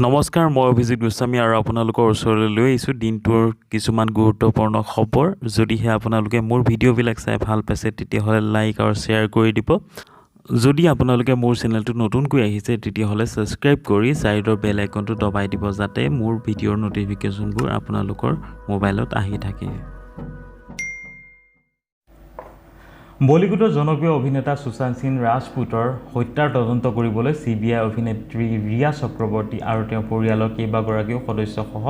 নমস্কাৰ, মই অভিজিত গোস্বামী আৰু আপোনালোকৰ ওচৰলৈ লৈ আহিছোঁ দিনটোৰ কিছুমান গুৰুত্বপূৰ্ণ খবৰ। যদিহে আপোনালোকে মোৰ ভিডিঅ'বিলাক চাই ভাল পাইছে, তেতিয়াহ'লে লাইক আৰু শ্বেয়াৰ কৰি দিব। যদি আপোনালোকে মোৰ চেনেলটো নতুনকৈ আহিছে, তেতিয়াহ'লে ছাবস্ক্ৰাইব কৰি ছাইডৰ বেল আইকনটো দবাই দিব, যাতে মোৰ ভিডিঅ'ৰ ন'টিফিকেশ্যনবোৰ আপোনালোকৰ মোবাইলত আহি থাকে। বলীউডৰ জনপ্ৰিয় অভিনেতা সুশান্ত সিং ৰাজপুতৰ হত্যাৰ তদন্ত কৰিবলৈ চি বি আই অভিনেত্ৰী ৰিয়া চক্ৰৱৰ্তী আৰু তেওঁৰ পৰিয়ালৰ কেইবাগৰাকীও সদস্যসহ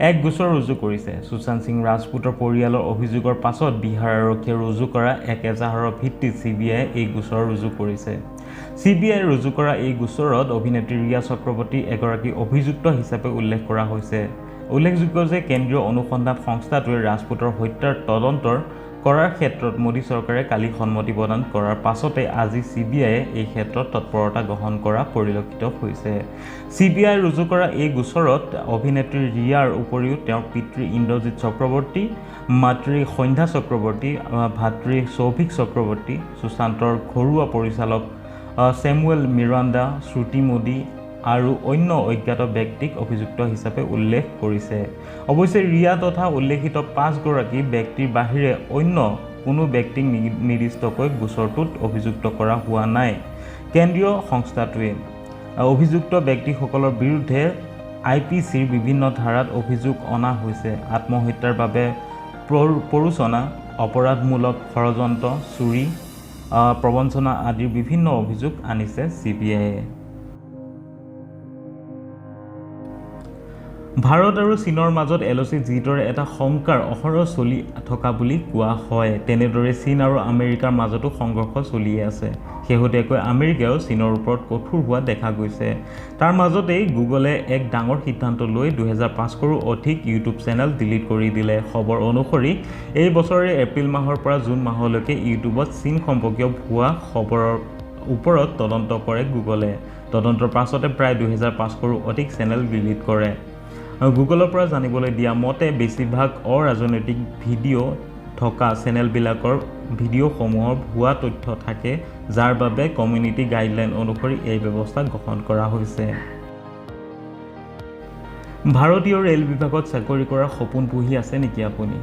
এক গোচৰ ৰুজু কৰিছে। সুশান্ত সিং ৰাজপুতৰ পৰিয়ালৰ অভিযোগৰ পাছত বিহাৰ আৰক্ষীয়ে ৰুজু কৰা এক এজাহাৰৰ ভিত্তিত চি বি আইয়ে এই গোচৰ ৰুজু কৰিছে। চি বি আইয়ে ৰুজু কৰা এই গোচৰত অভিনেত্ৰী ৰিয়া চক্ৰৱৰ্তী এগৰাকী অভিযুক্ত হিচাপে উল্লেখ কৰা হৈছে। উল্লেখযোগ্য যে কেন্দ্ৰীয় অনুসন্ধান সংস্থাটোৱে ৰাজপুতৰ হত্যাৰ তদন্তৰ কৰাৰ ক্ষেত্ৰত মোদী চৰকাৰে কালি সন্মতি প্ৰদান কৰাৰ পাছতে আজি চি বি আইয়ে এই ক্ষেত্ৰত তৎপৰতা গ্ৰহণ কৰা পৰিলক্ষিত হৈছে। চি বি আই ৰুজু কৰা এই গোচৰত অভিনেত্ৰী ৰিয়াৰ উপৰিও তেওঁৰ পিতৃ ইন্দ্ৰজিৎ চক্ৰৱৰ্তী, মাতৃ সন্ধ্যা চক্ৰৱৰ্তী, ভাতৃ সৌভিক চক্ৰৱৰ্তী, সুশান্তৰ ঘৰুৱা পৰিচালক চেমুৱেল মিৰাণ্ডা, শ্ৰুতি মোদী আৰু অন্য অজ্ঞাত ব্যক্তিক অভিযুক্ত হিচাপে উল্লেখ কৰিছে। অৱশ্যে ৰিয়া তথা উল্লেখিত 5গৰাকী ব্যক্তিৰ বাহিৰে অন্য কোনো ব্যক্তিক নিৰ্দিষ্টকৈ গোচৰটোত অভিযুক্ত কৰা হোৱা নাই। কেন্দ্ৰীয় সংস্থাটোৱে অভিযুক্ত ব্যক্তিসকলৰ বিৰুদ্ধে আই পি চিৰ বিভিন্ন ধাৰাত অভিযোগ অনা হৈছে। আত্মহত্যাৰ বাবে প্ৰৰোচনা, অপৰাধমূলক ষড়যন্ত্ৰ, চুৰি, প্ৰবঞ্চনা আদিৰ বিভিন্ন অভিযোগ আনিছে চি বি আইয়ে। ভাৰত আৰু চীনৰ মাজত এল অ' চিত যিদৰে এটা শংকাৰ অহৰহ চলি থকা বুলি কোৱা হয়, তেনেদৰে চীন আৰু আমেৰিকাৰ মাজতো সংঘৰ্ষ চলিয়ে আছে। শেহতীয়াকৈ আমেৰিকায়ো চীনৰ ওপৰত কঠোৰ হোৱা দেখা গৈছে। তাৰ মাজতেই গুগলে এক ডাঙৰ সিদ্ধান্ত লৈ 2500ৰো অধিক ইউটিউব চেনেল ডিলিট কৰি দিলে। খবৰ অনুসৰি এই বছৰৰে এপ্ৰিল মাহৰ পৰা জুন মাহলৈকে ইউটিউবত চীন সম্পৰ্কীয় ভুৱা খবৰৰ ওপৰত তদন্ত কৰে গুগলে। তদন্তৰ পাছতে প্ৰায় 2500ৰো অধিক চেনেল ডিলিট কৰে। গুগলৰ পৰা জানিবলৈ দিয়া মতে বেছিভাগ অৰাজনৈতিক ভিডিঅ' থকা চেনেলবিলাকৰ ভিডিঅ'সমূহৰ ভুৱা তথ্য থাকে, যাৰ বাবে কমিউনিটি গাইডলাইন অনুসৰি এই ব্যৱস্থা গ্ৰহণ কৰা হৈছে। ভাৰতীয় ৰেল বিভাগত চাকৰি কৰাৰ সপোন পুহি আছে নেকি আপুনি?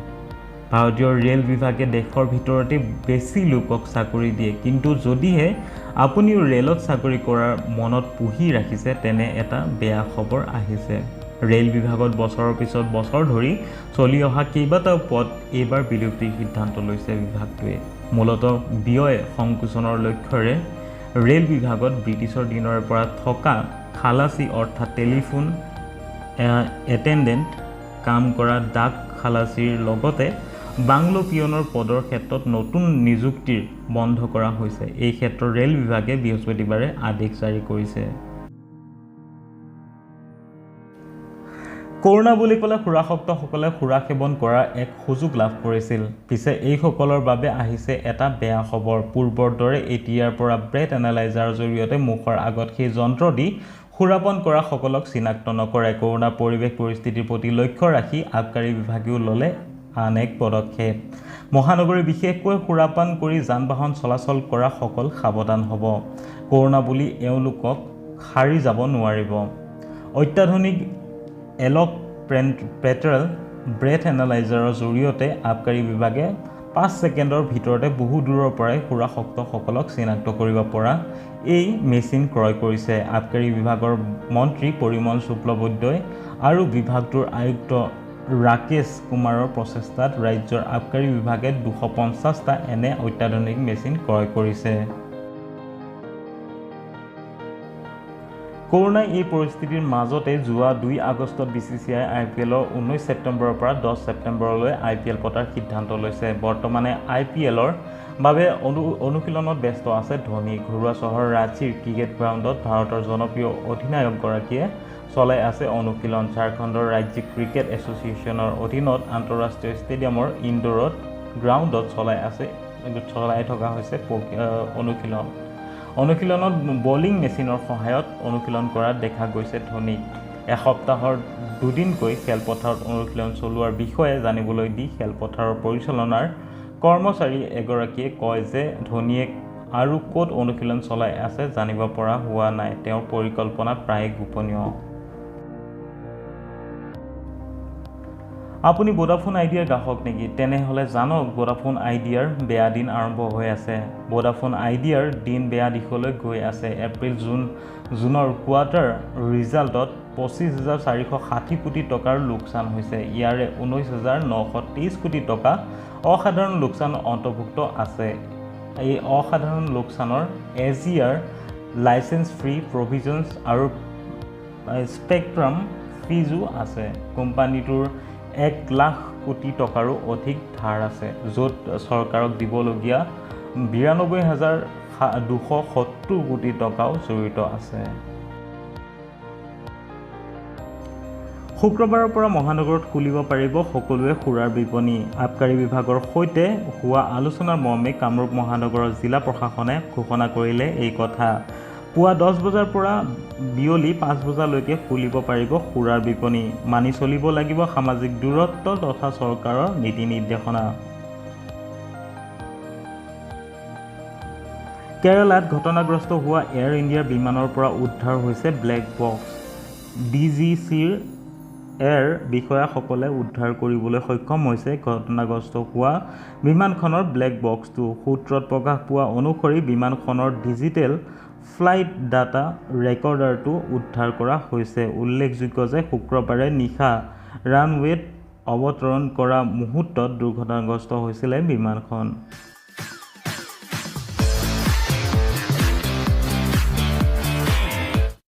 ভাৰতীয় ৰেল বিভাগে দেশৰ ভিতৰতে বেছি লোকক চাকৰি দিয়ে, কিন্তু যদিহে আপুনিও ৰেলত চাকৰি কৰাৰ মনত পুহি ৰাখিছে, তেনে এটা বেয়া খবৰ আহিছে। ৰেল বিভাগত বছৰৰ পিছত বছৰ ধৰি চলি অহা কেইবাটাও পদ এইবাৰ বিলুপ্তিৰ সিদ্ধান্ত লৈছে বিভাগটোৱে। মূলতঃ ব্যয় সংকোচনৰ লক্ষ্যৰে ৰেল বিভাগত ব্ৰিটিছৰ দিনৰে পৰা থকা খালাচী অৰ্থাৎ টেলিফোন এটেণ্ডেণ্ট কাম কৰা ডাক খালাচীৰ লগতে বাংলো পিয়নৰ পদৰ ক্ষেত্ৰত নতুন নিযুক্তিৰ বন্ধ কৰা হৈছে। এই ক্ষেত্ৰত ৰেল বিভাগে বৃহস্পতিবাৰে আদেশ জাৰি কৰিছে। কৰোণা বুলি ক'লে সুৰাসক্তসকলে সুৰা সেৱন কৰাৰ এক সুযোগ লাভ কৰিছিল। পিছে এইসকলৰ বাবে আহিছে এটা বেয়া খবৰ। পূৰ্বৰ দৰে এতিয়াৰ পৰা ব্ৰেথ এনালাইজাৰৰ জৰিয়তে মুখৰ আগত সেই যন্ত্ৰ দি সুৰাপান কৰাসকলক চিনাক্ত নকৰে। কৰোণা পৰিৱেশ পৰিস্থিতিৰ প্ৰতি লক্ষ্য ৰাখি আবকাৰী বিভাগেও ল'লে আন এক পদক্ষেপ। মহানগৰী বিশেষকৈ সুৰাপান কৰি যান বাহন চলাচল কৰাসকল সাৱধান হ'ব। কৰোণা বুলি এওঁলোকক সাৰি যাব নোৱাৰিব। অত্যাধুনিক এলক পেট্ৰল ব্ৰেথ এনালাইজাৰৰ জৰিয়তে আবকাৰী বিভাগে 5 ছেকেণ্ডৰ ভিতৰতে বহু দূৰৰ পৰাই সুৰাসক্তসকলক চিনাক্ত কৰিব পৰা এই মেচিন ক্ৰয় কৰিছে। আবকাৰী বিভাগৰ মন্ত্ৰী পৰিমল শুক্লবৈদ্যই আৰু বিভাগটোৰ আয়ুক্ত ৰাকেশ কুমাৰৰ প্ৰচেষ্টাত ৰাজ্যৰ আবকাৰী বিভাগে 250টা এনে অত্যাধুনিক মেচিন ক্ৰয় কৰিছে। কৰোণাই এই পৰিস্থিতিৰ মাজতে যোৱা 2 আগষ্টত B C C I I P এলৰ 19 ছেপ্টেম্বৰৰ পৰা 10 ছেপ্টেম্বৰলৈ আই পি এল পতাৰ সিদ্ধান্ত লৈছে। বৰ্তমানে আই পি এলৰ বাবে অনুশীলনত ব্যস্ত আছে ধোনী। ঘৰুৱা চহৰ ৰাঁচীৰ ক্ৰিকেট গ্ৰাউণ্ডত ভাৰতৰ জনপ্ৰিয় অধিনায়কগৰাকীয়ে চলাই আছে অনুশীলন। ঝাৰখণ্ডৰ ৰাজ্যিক ক্ৰিকেট এছ'চিয়েশ্যনৰ অধীনত আন্তঃৰাষ্ট্ৰীয় ষ্টেডিয়ামৰ ইনডোৰত গ্ৰাউণ্ডত চলাই থকা হৈছে অনুশীলন। অনুশীলনত বলিং মেচিনৰ সহায়ত অনুশীলন কৰা দেখা গৈছে ধোনীক। এসপ্তাহৰ দুদিনকৈ খেলপথাৰত অনুশীলন চলোৱাৰ বিষয়ে জানিবলৈ দি খেলপথাৰৰ পৰিচালনাৰ কৰ্মচাৰী এগৰাকীয়ে কয় যে ধোনীয়ে আৰু ক'ত অনুশীলন চলাই আছে জানিব পৰা হোৱা নাই। তেওঁৰ পৰিকল্পনা প্ৰায়ে গোপনীয়। আপুনি ভোডাফোন আইডিয়াৰ গ্ৰাহক নেকি? তেনেহ'লে জানক ভোডাফোন আইডিয়াৰ বেয়া দিন আৰম্ভ হৈ আছে। ভোডাফোন আইডিয়াৰ দিন বেয়া দিশলৈ গৈ আছে। এপ্ৰিল জুনৰ কোৱাৰ্টাৰ ৰিজাল্টত 25,460 কোটি টকাৰ লোকচান হৈছে। ইয়াৰে 19,923 কোটি টকা অসাধাৰণ লোকচান অন্তৰ্ভুক্ত আছে। এই অসাধাৰণ লোকচানৰ AGR, licence free provisions আৰু স্পেক্ট্ৰাম ফিজো আছে। কোম্পানীটোৰ 1 লাখ কোটি টকাৰো অধিক ধাৰ আছে, য'ত চৰকাৰক দিবলগীয়া 92,270 কোটি টকাও জড়িত আছে। শুক্ৰবাৰৰ পৰা মহানগৰত খুলিব পাৰিব সকলোৱে সুৰাৰ বিপণী। আবকাৰী বিভাগৰ সৈতে হোৱা আলোচনাৰ মৰ্মে কামৰূপ মহানগৰৰ জিলা প্ৰশাসনে ঘোষণা কৰিলে এই কথা। পুৱা 10 বজাৰ পৰা বিয়লি 5 বজালৈকে খুলিব পাৰিব সুৰাৰ বিপণী। মানি চলিব লাগিব সামাজিক দূৰত্ব তথা চৰকাৰৰ নীতি নিৰ্দেশনা। কেৰালাত ঘটনাগ্ৰস্ত হোৱা এয়াৰ ইণ্ডিয়াৰ বিমানৰ পৰা উদ্ধাৰ হৈছে ব্লেক বক্স। DGCৰ এৰ বিষয়াসকলে উদ্ধাৰ কৰিবলৈ সক্ষম হৈছে ঘটনাগ্ৰস্ত হোৱা বিমানখনৰ ব্লেক বক্সটো। সূত্ৰত প্ৰকাশ পোৱা অনুসৰি বিমানখনৰ ডিজিটেল ফ্লাইট ডাটা ৰেকৰ্ডাৰটো উদ্ধাৰ কৰা হৈছে। উল্লেখযোগ্য যে শুক্ৰবাৰে নিশা ৰানৱেত অৱতৰণ কৰা মুহূৰ্তত দুৰ্ঘটনাগ্ৰস্ত হৈছিল বিমানখন।